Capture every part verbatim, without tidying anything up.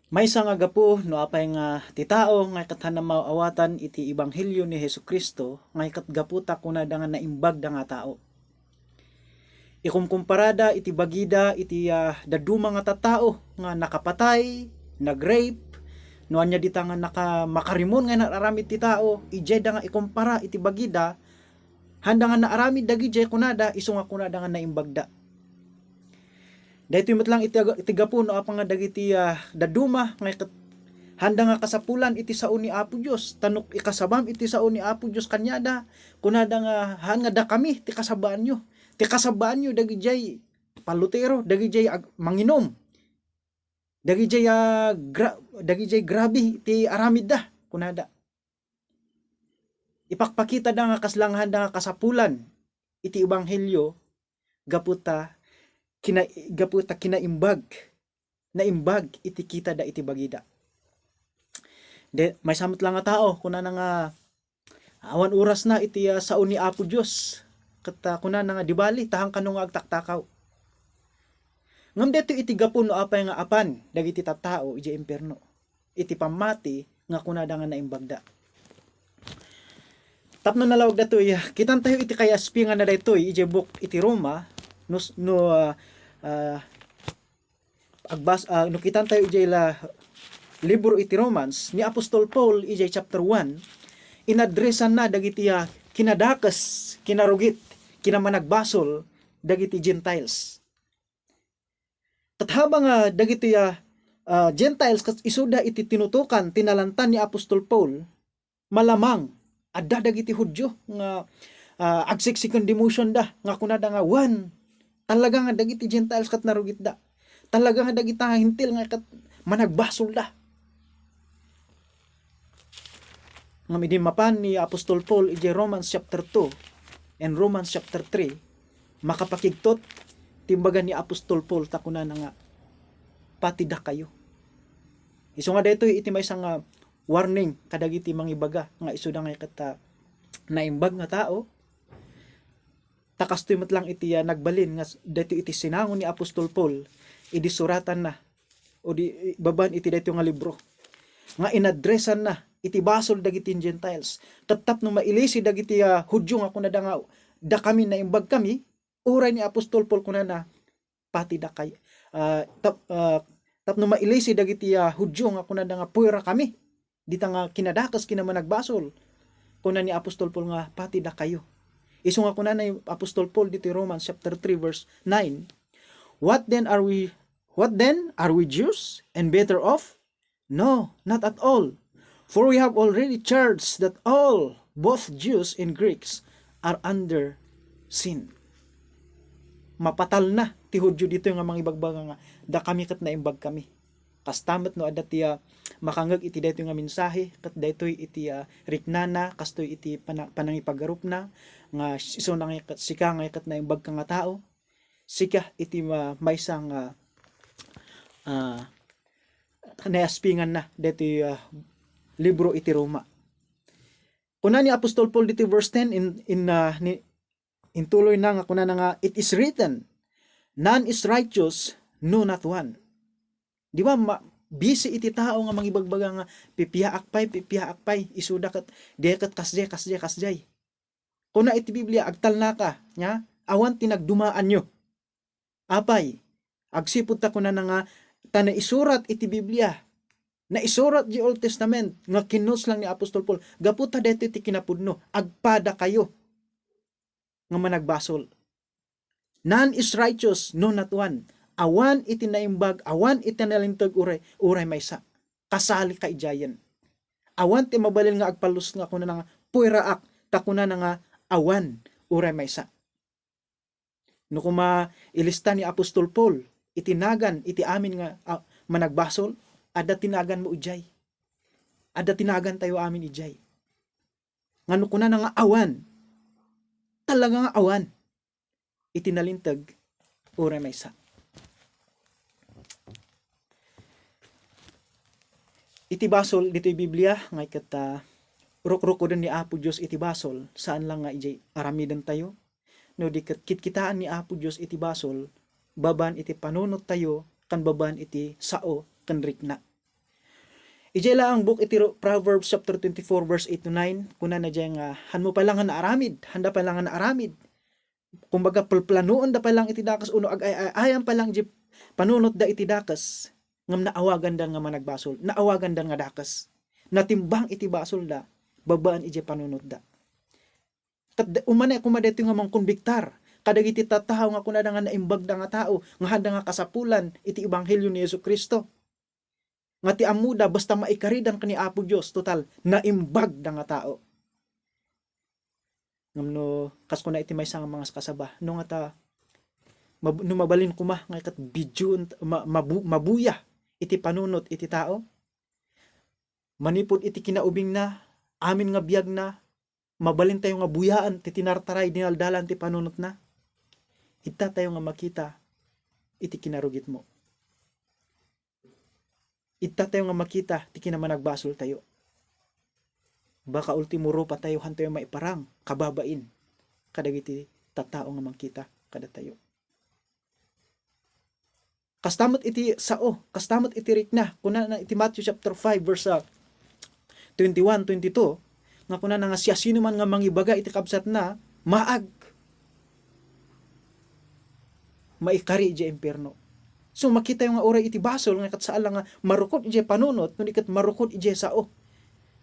Maysa nga gapu no apay nga ti tao nga ket haanna maaw-awatan iti ebanghelio ni Jesu-Cristo, nga ket gaputa kunada nga naimbagda nga tao. Ikumkumparada iti bagida iti, ah, dadduma nga tattao nga nakapatay, nag-rape, no ania dita nga naka-, makarimon nga inaramid ti tao, idiayda nga ikumpara iti bagida, haanda nga naaramid dagidiay kunada, isu nga kunada nga naimbagda. Daytoy met lang iti, iti gapu no apay nga dagiti, ah, dadduma nga ket haanda nga kasapulan iti sao ni Apo Dios, ta no ikasabam iti sao ni Apo Dios kaniada, kunada nga, "Haan nga dakami ti kasabaanyo. Ti kasabaanyo dagidiay pallutero, dagidiay ag-, manginom, dagidiay, ah, gra-, dagidiay grabe ti aramidda," kunada. Ipakpakitada nga kasla nga haanda nga kasapulan iti ebanghelio gapu ta kina-, gapu ta kinaimbag, naimbag iti kitada iti bagida. De, maysa met lang nga tao, kunana nga, awan orasna iti, ah, sao ni Apo Dios. Ket, ah, kunana nga, "Di bali, ta haan kano nga agtaktakaw." Ngem daytoy iti gapu no apay nga apan dagiti tattao idiay impierno iti pammati nga kunada nga naimbagda. Tapno nalawag datoy, kitantayo iti kayaspinganna daytoy idiay buok iti Roma, no s-, no, ah, ah, agbas-, ah, no kitantayo idiay la-, libro iti Romans, ni Apostol Paul idiay chapter one, inadresanna dagiti, ah, kinadakes, kinarugit, kinamanagbasol dagiti Gentiles. Ket habang, ah, dagiti, ah, ah, Gentiles ket isuda iti tinutokan ti nalantan ni Apostol Paul, malamang adda dagiti Judio nga, ah, agsiksiken demotion da nga kunada nga, "Wen, talaga nga dagiti Gentiles ket narugitda. Talaga nga dagita nga Hentil nga ket managbasolda." Ngem idi mapan ni Apostol Paul idiay Romans chapter two and Romans chapter three, makapakigtot ti imbaga ni Apostol Paul ta kunana nga, "Pati dakayo." Isu nga daytoy iti maysa nga warning kadagiti mangibaga nga isuda nga ket, ah, naimbag nga tao. Ta kastoy met lang iti, ah, nagbalin nga s-, daytoy iti sinango ni Apostol Paul idi suratanna, o di, babaen iti daytoy nga libro, nga inadresanna iti basol dagiti Gentiles. Ket tapno mailisi dagiti, ah, Judio nga kunada nga, "Dakami, naimbagkami," uray ni Apostol Paul kunana, "Pati dakay-, ah, tap-, ah, tapno mailisi dagiti, ah, Judio nga kunada nga, 'Puerakami dita nga kinadakes, kinamanagbasol,'" kuna ni Apostol Paul nga, "Pati dakayo." Isu nga kunana ni Apostol Paul ditoy Romans chapter three verse nine, "What then are we, what then? Are we Jews and better off? No, not at all. For we have already charged that all, both Jews and Greeks, are under sin." Mapatalna ti Judio ditoy nga mangibagbaga nga, "Dakami ket naimbagkami." Kasta met no adda ti, ah, makangngeg iti daytoy nga mensahe, ket daytoy iti, ah, riknana, kastoy iti pana-, panangipagarupna, nga isuna nga ket, "Sika nga ket naimbagka nga tao, sika iti ma-, maysa nga, ah, nayaspinganna daytoy, ah, libro iti Roma." Kuna ni Apostol Paul ditoy verse ten in, in, ah, ni, intuloyna nga kunana nga, "It is written, 'None is righteous, no, not one.'" Di ba, ma-, busy iti tao nga mangibagbaga nga, "Pipiaak pay, pipiaak pay, isuda ket, di ket kasdiay, kasdiay, kasdiay." Kuna iti Biblia, "Agtalnaka, nia, awan ti nagdumaanyo." Apay, agsipud ta kunana nga, ta naisurat iti Biblia, naisurat di Old Testament nga kinuslang ni Apostol Paul, gapu ta daytoy ti kinapudno, "Agpadakayo nga managbasol." "None is righteous, no, not one." Awan iti naimbag, awan iti nalinteg, uray, uray maysa. Kasalika idiayen. Awan ti mabalin nga agpalus nga kunana nga, "Pueraak," ta kunana nga, "Awan, uray maysa." No koma ilista ni Apostol Paul iti nagan iti amin nga, ah, managbasol, adda ti naganmo idiay. Adda ti nagantayo amin idiay. Nga no kunana nga awan, talaga nga awan iti nalinteg, uray maysa. Iti basol ditoy Biblia, nga ket, ah, rukrukoden ni Apo Dios iti basol, saan lang nga idiay aramidentayo, no di ket kitkitaan ni Apo Dios iti basol, babaen iti panunottayo, ken babaen iti sao ken rikna. Idiay laeng book iti Ro-, Proverbs chapter twenty-four, verse eight to nine, kunana diay nga, "Hanmo pay lang nga naaramid, handa pay lang nga naaramid." Kumbaga, plplanoenda pay lang iti dakes, ono ag-ay-ay-ayan pay lang iti panunotda iti dakes, ngem naawaganda nga managbasol, naawaganda nga dakes. Natimbang iti basolda, babaen iti panunotda. Ket da-, umana koma daytoy nga mangkonbiktar kadagiti tattao nga kunada nga naimbagda nga tao, nga handa nga kasapulan iti ebanghelio ni Jesu-Cristo. Nga ti ammoda, basta maikaridan ken ni Apo Dios, total, naimbagda nga tao. Ngem no, kas kuna iti maysa nga mga kasaba, no ngata, mab-, no mabalin koma nga ket bidion, ma-, mabu-, mabuya iti panunot iti tao, manipud iti kinaubingna, amin nga biagna, mabalintayo nga buyaen ti tinartaray, dinaldalan ti panunotna. Iddatayo nga makita iti kinarugitmo. Iddatayo nga makita ti kinamanagbasoltayo. Baka ultimo rupatayo, hantayo maiparang kababain kadagiti tattao nga mangkita kadatayo. Kasta met iti sao, kasta met iti rikna, kunana iti Matthew chapter five, verse, ah, twenty-one, twenty-two, nga kunana nga siasinoman nga mangibaga iti kabsatna, maag, maikari idiay impierno. So, makitayo nga uray iti basol nga ket saan la nga marukod idiay panunot, no di ket marukod idiay sao.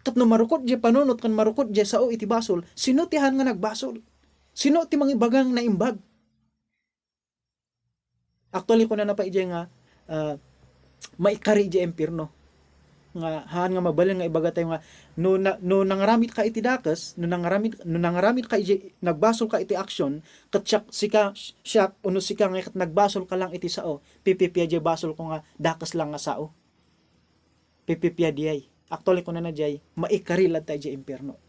Ket no marukod idiay panunot ken marukod idiay sao iti basol, sino ti haan nga nagbasol? Sino ti mangibaga nga naimbag? Actually, kunana pay idiay nga, ah, maikari idiay impierno. Nga haan nga mabalin nga ibagatayo nga, no na-, no nangaramidka iti dakes, no nangaramid-, no nangaramidka idiay, nagbasolka iti action, ket siak, sika, siak, ono sika nga ket nagbasolka lang iti sao, pipipia idiay basolko nga dakes lang nga sao. Pipipia diay. Actually, kunana diay, maikari latta idiay impierno.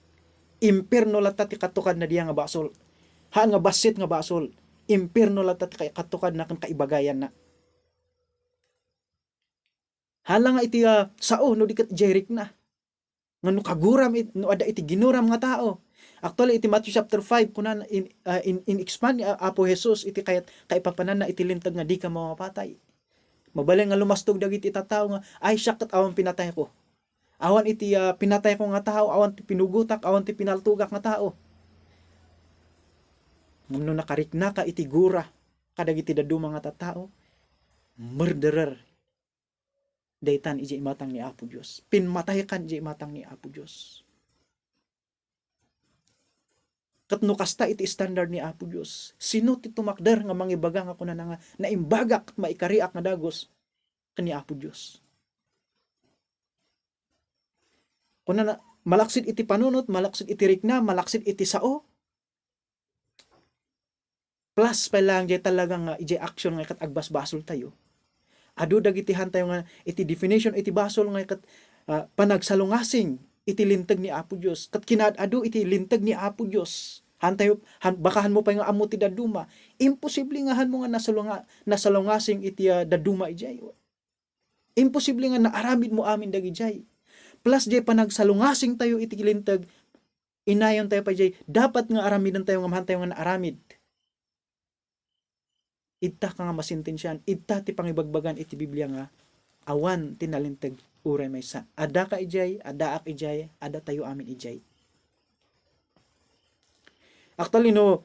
Impierno latta ti katukadna diay nga basol. Haan nga bassit nga basol. Impierno latta ti kay-, katukadna ken kaibagayanna. Hala nga iti, ah, sao, no di ket idiay rikna. Nga no kaguram it-, no adda iti ginuram nga tao. Actually, iti Matthew chapter five, kunana in, ah, in, in-expand ni A-, Apo Jesus iti kayat-, kaipapananna iti linteg nga dika mamapatay. Mabalin nga lumastog dagiti tattao nga, "Ay, siak ket awan pinatayko. Awan iti, ah, pinatayko nga tao, awan ti pinugotak, awan ti pinaltogak nga tao." Ngem no nakariknaka iti gura kadagiti dadduma nga tattao, murderer daytan idiay imatang ni Apo Dios. Pinmataykan idiay imatang ni Apo Dios. Ket no kasta iti standard ni Apo Dios, sino ti tumakder nga mangibaga nga kunana nga, "Naimbagak ket maikariak nga dagus ken ni Apo Dios"? Kunana, malaksid iti panunot, malaksid iti rikna, malaksid iti sao, plus pay laeng diay talaga nga idiay action nga ket agbasbasoltayo. Adu dagiti hantayo nga iti definition iti basol nga ket, ah, panagsalungasing iti linteg ni Apo Dios. Ket kinaad-adu iti linteg ni Apo Dios. Hantayo, han-, baka hanmo pay nga ammo ti dadduma. Imposible nga hanmo nga nasalunga-, nasalungasing iti, ah, dadduma idiay. Imposible nga naaramidmo amin dagidiay. Plus diay panagsalungasingtayo iti linteg, inayontayo pay diay, dapat nga aramidentayo nga mahantayo nga naaramid. Iddaka nga masentensiaan, idda ti pangibagbagan iti Biblia nga awan ti nalinteg uray maysa. Addaka idiay, addaak idiay, addatayo amin idiay. Actually, no,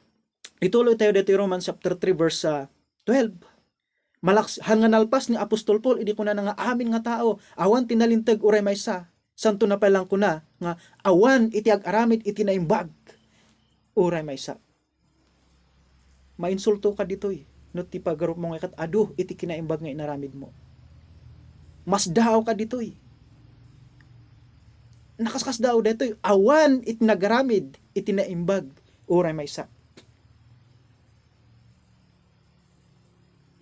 ituloytayo ditoy Romans chapter three, verse, ah, twelve. Malaks-, haan nga nalpas ni Apostol Paul idi kunana nga amin nga tao, awan ti nalinteg uray maysa. Santo na pay laeng kuna nga awan iti ag-aramid iti naimbag uray maysa. Mainsultoka ditoy no ti pagarupmo nga ket adu iti kinaimbag nga inaramidmo. Masdaawka ditoy. Nakaskasdaaw daytoy, awan iti nagaramid iti naimbag uray maysa.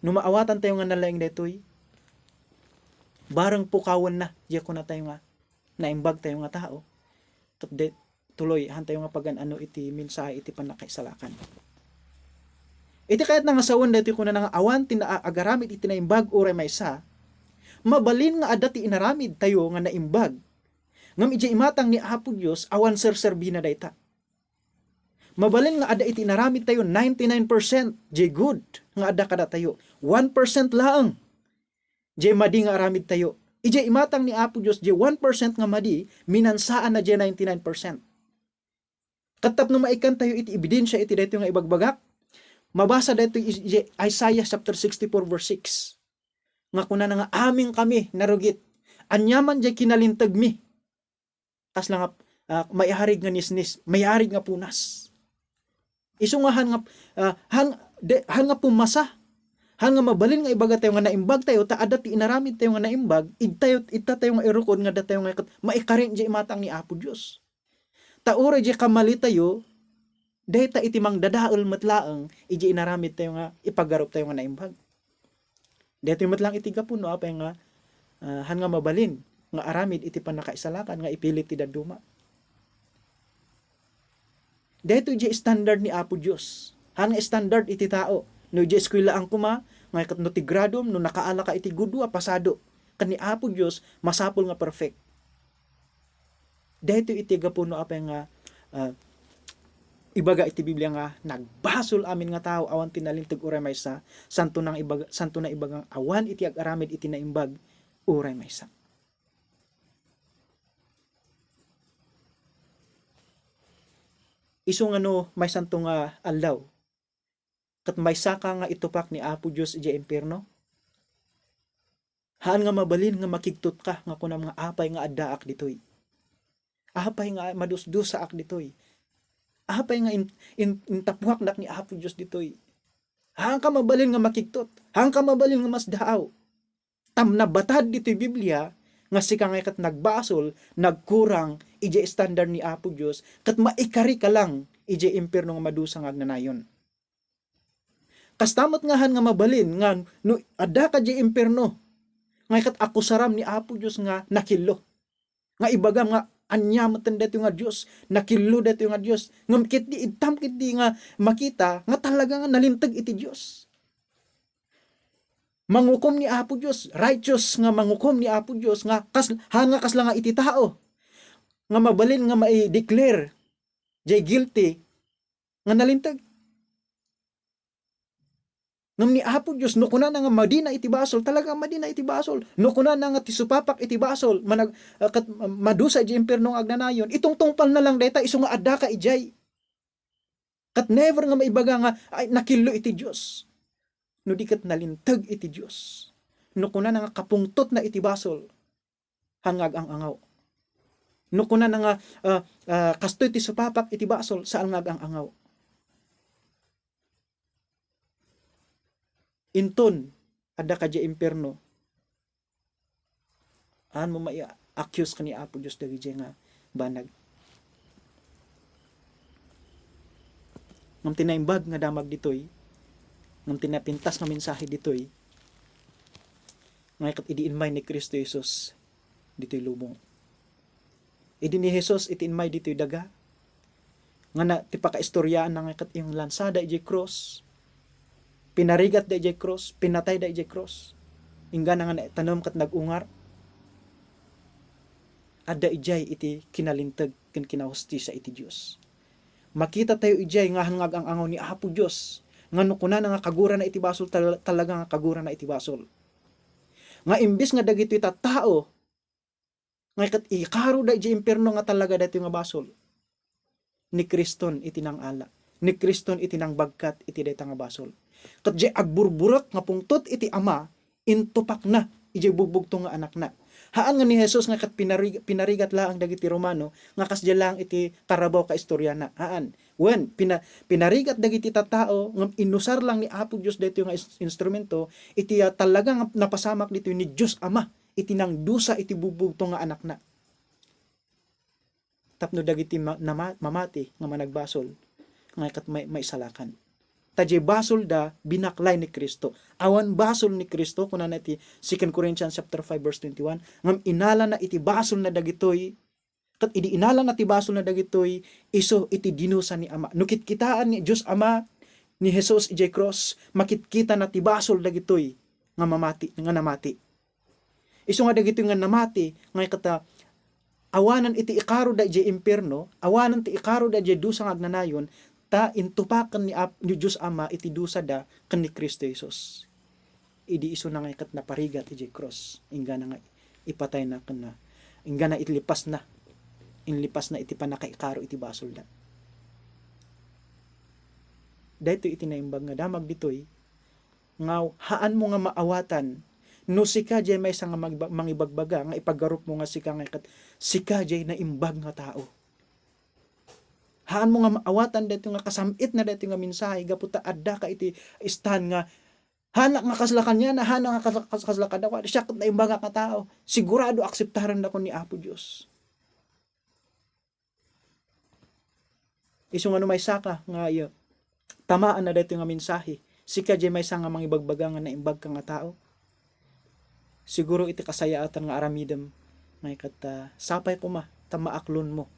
No maawatantayo nga nalaing daytoy, bareng pukawenna, diay kunatayo nga naimbagtayo nga tao. Ket de-, tuloy, hantayo nga pagan-ano iti mensahe iti pannakaisalakan. Iti kayatna nga sawen daytoy kunana nga awan ti naa-, agaramid iti naimbag uray maysa, mabalin nga adda ti inaramidtayo nga naimbag. Ngem idiay imatang ni Apo Dios, awan serserbina dayta. Mabalin nga adda iti inaramidtayo, ninety-nine percent diay good nga adda kadatayo. One percent laeng diay madi nga aramidtayo. Idiay imatang ni Apo Dios, diay one percent nga madi, minansaanna diay ninety-nine percent. Ket tapno maikkantayo iti ebidensia iti daytoy nga ibagbagak, mabasa daytoy iti Isaiah chapter sixty-four verse six, nga kunana nga, "Amin kami narugit. Aniaman diay kinalintegmi. Kasla nga, ah, maiarig nga nisnis, maiarig nga punas." Isu nga han nga, ah, han, de, han nga pumasa, han nga mabalin nga ibagatayo nga naimbagtayo, ta adda ti inaramidtayo nga naimbag, idtayo, idtatayo nga irukod nga datayo nga ket maikarin diay imatang ni Apo Dios. Ta uray diay kamalitayo, dayta iti mangdadael met laeng idiay inaramidtayo nga ipagaruptayo nga naimbag. Daytoy met laeng iti gapu no apay nga, ah, han nga mabalin nga aramid iti pannakaisalakan nga ipilit ti dadduma. Daytoy diay standard ni Apo Dios. Han nga standard iti tao. No idiay eskuelaan koma, nga ket no ti gradom, no nakaalaka iti gudua, pasado. Ken ni Apo Dios, masapul nga perfect. Daytoy iti gapu no apay nga, ah, ibaga iti Biblia nga nagbasol amin nga tao awan ti nalinteg uray maysa, santo nang ibaga, santo na ibagang awan iti ag-aramid iti naimbag uray maysa. Isu nga no maysanto nga aldaw, ket maysaka nga itupak ni Apo Dios idiay impierno? Haan nga mabalin nga makigtotka nga kunam nga, "Apay nga addaak ditoy? Apay nga madusdusaak ditoy? Apay nga in-, in-, intapuaknak ni Apo Dios ditoy?" Haanka mabalin nga makigtot. Haanka mabalin nga masdaaw. Tam nabatad ditoy Biblia nga sika nga ket nagbasol, nagkurang idiay standard ni Apo Dios, ket maikarika lang idiay impierno nga madusa nga agnanayon. Kasta met nga han nga mabalin nga no addaka diay impierno, nga ket akusaram ni Apo Dios nga nakillo. Nga ibagam nga ania metten daytoy nga Dios, nakillo daytoy nga Dios. Ngem ketdi, idtam ketdi nga makita nga talaga nga nalinteg iti Dios. Mangukom ni Apo Dios, righteous nga mangukom ni Apo Dios nga kas-, han nga kasla nga iti tao nga mabalin nga mai-declare diay guilty nga nalinteg. Ngem ni Apo Dios, no kunana nga madina iti basol, talaga madina iti basol. No kunana nga ti supapak iti basol, manag-, ah, ket, ah, madusa iti impierno nga agnanayon, itungtungpalna lang dayta isu nga addaka idiay. Ket never nga maibaga nga, "Ay, nakillo iti Dios." No di ket nalinteg iti Dios. No kunana nga kapungtotna iti basol, han nga ag-ang-angaw. No kunana nga, ah, ah, "Kastoy ti supapak iti basol," saan nga ag-ang-angaw. Inton addaka diay impierno, haanmo mai-accuse ken ni Apo Dios dagidiay nga banag. Ngem ti naimbag nga damag ditoy, ngem ti napintas nga mensahe ditoy, nga ket idi inmay ni Cristo Jesus ditoy lubong. Idi ni Jesus iti inmay ditoy daga, nga na, ti pakaistoryaanna nga ket inlansada idiay krus, pinarigatda idiay krus, pinatayda idiay krus, inggana nga naitanem ket nag-ungar, adda idiay iti kinalinteg ken kinahustisia iti Dios. Makitatayo idiay nga han nga ag-ang-angaw ni Apo Dios, nga no kunana nga kagurana iti basol, tal-, talaga nga kagurana iti basol. Nga imbes nga dagitoy tattao, nga ket ikaroda idiay impierno nga talaga daytoy nga basol, ni Kriston iti nangala, ni Kriston iti nangbagkat iti dayta nga basol. Ket diay agburburek nga pungtot iti Ama, intupakna idiay bugbugto nga Anakna. Haan nga ni Jesus nga ket pinari-, pinarigat laeng dagiti Romano nga kasdiay laeng iti karabaw kaistoriana. Haan. Wen, pina-, pinarigat dagiti tattao ngem inusar lang ni Apo Dios daytoy nga ins-, instrumento iti, ah, talaga nga napasamak ditoy ni Dios Ama iti nangdusa iti bugbugto nga Anakna. Tapno dagiti ma-, nama-, mamati nga managbasol, nga ket may-, maisalakan. Ta diay basolda, binaklay ni Cristo. Awan basol ni Cristo, kunana iti Second Corinthians chapter five verse twenty-one, ngem inalana iti basolna dagitoy, ket idi inalana ti basolna dagitoy, isu iti dinusa ni Ama. No kitkitaan ni Dios Ama ni Jesus idiay krus, makitkitana ti basol dagitoy nga mamati, nga namati. Isu nga dagitoy nga namati, nga ket, ah, awanen iti ikaroda idiay impierno, awanen ti ikaroda idiay dusa nga agnanayon, ta intupaken ni Ap-, ni Dios Ama iti dusada ken ni Cristo Jesus. Idi isuna nga ket naparigat idiay krus, inggana nga ipatayna kenna. Inggana inlipasna. Inlipasna iti pannakaikaro iti basolda. Daytoy iti naimbag nga damag ditoy, nga haanmo nga maawatan no sika jay maysa nga magba-, mangibagbaga nga ipagarupmo nga sika nga ket sika jay naimbag nga tao. Haanmo nga maawatan daytoy nga kasam-itna daytoy nga mensahe gapu ta addaka iti stand nga, "Haanak nga kasla kaniana, haanak nga kasla, kas-, kasla kadakuada, siak ket naimbagak nga tao." Sigurado akseptarandakon ni Apo Dios. Isu nga no maysaka nga, iyo, tamaanna daytoy nga mensahe, sika jay maysa nga mangibagbaga nga naimbagka nga tao, siguro iti kasayaatan nga aramidem nga iket, ah, sapay koma ta maaklonmo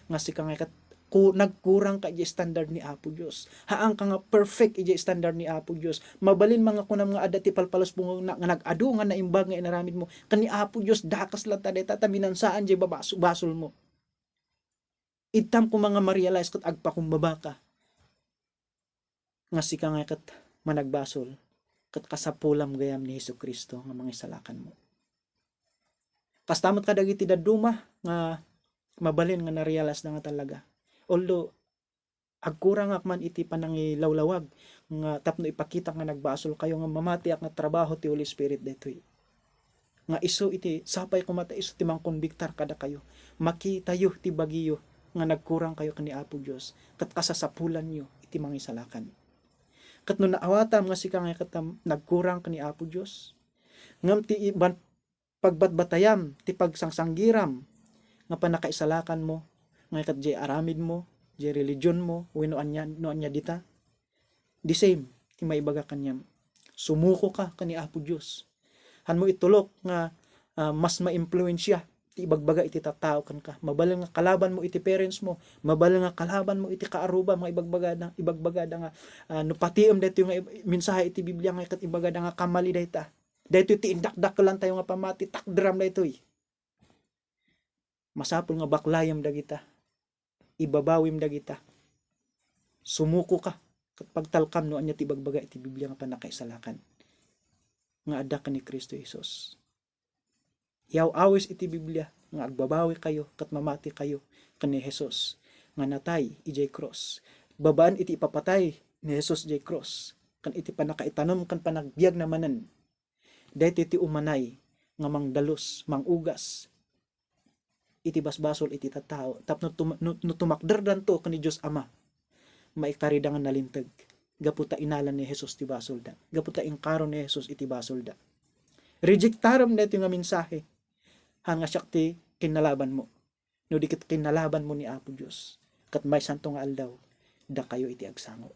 nga sika nga iket ku-, nagkurangka idiay standard ni Apo Dios. Haanka nga perfect idiay standard ni Apo Dios. Mabalin man nga kunam nga adda ti palpalusmo nga, nga nag-adu nga naimbag nga inaramidmo. Ken ni Apo Dios, dakes latta dayta ta binansaan diay babas-, basolmo. Ittam koma nga ma-realize ket agpakumbabaka nga sika nga ket managbasol ket kasapulam gayam ni Jesu-Cristo nga mangisalakanmo. Kasta met kadagiti dadduma nga mabalin nga na-realize da nga talaga. Although, agkurangak man iti panangilawlawag nga tapno ipakitak nga nagbasolkayo nga mamatiak nga trabaho ti Holy Spirit daytoy. Nga isu iti sapay koma ta isu ti mangkonbiktar kadakayo. Makitayo ti bagiyo nga nagkurangkayo ken ni Apo Dios, ket kasasapulanyo iti mangisalakan. Ket no naawatam nga sika nga ket nagkurang ken ni Apo Dios, ngem ti iban pagbatbatayam ti pagsangsanggiram nga pannakaisalakanmo, nga ket jay aramidmo, jay religionmo, wenno ania, no ania dita. The same ti maibaga kaniam. Sumuko ka ken ni Apo Dios. Hanmo itulok nga, ah, mas maimpluwensia ti ibagbaga iti tattao kenka. Mabalin nga kalabanmo iti parents mo, mabalin nga kalabanmo iti kaarrubam nga ibagbagada, ibagbagada nga, ah, no patiem daytoy nga ib-, mensahe iti Biblia nga ket ibagada nga kamali dayta. Daytoy ti indakdakkelantayo nga pammati, takderam daytoy. Masapul nga baklayem dagita, ibabawim dagita. Sumuko ka, ket pagtalkam no ania ti ibagbaga iti Biblia nga pannakaisalakan nga adda ken ni Cristo Jesus. Yaw-awis iti Biblia nga agbabawi kayo ket mamati kayo ken ni Jesus nga natay idiay krus. Babaen iti ipapatay ni Jesus idiay krus ken iti pannakaitanem ken panagbiagna manen, daytoy ti umanay nga mangdalus, mangugas iti basbasol iti tattao tapno tum-, no, no tumakderdanto ken ni Dios Ama, maikarida nga nalinteg gapu ta inalan ni Jesus ti basolda, gapu ta inkaro ni Jesus iti basolda. Rejectarem daytoy nga mensahe, han nga siak ti kinnalabanmo. No di ket kinnalabanmo ni Apo Dios, ket maysanto nga aldaw, dakayo iti agsango.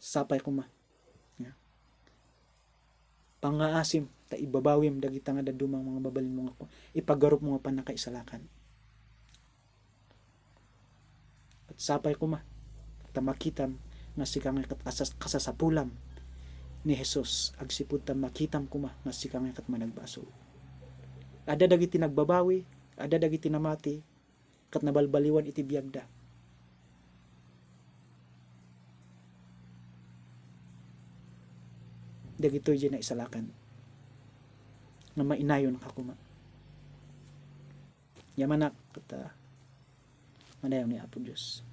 Sapay koma. Ya. Pangngaasim ta ibabawim dagita nga dadduma nga mabalinmo nga ku-, ipagarupmo nga pannakaisalakan. Ket sapay koma ta makitam nga sika nga ket asas-, kasasapulam ni Jesus agsipud ta makitam koma nga sika nga ket managbasol. Adda dagiti nagbabawi, adda dagiti namati, ket nabalbaliwan iti biagda. Dagitoy diay naisalakan nga mainayon ka koma. Yamanak ket, ah, manayaw ni Apo Dios.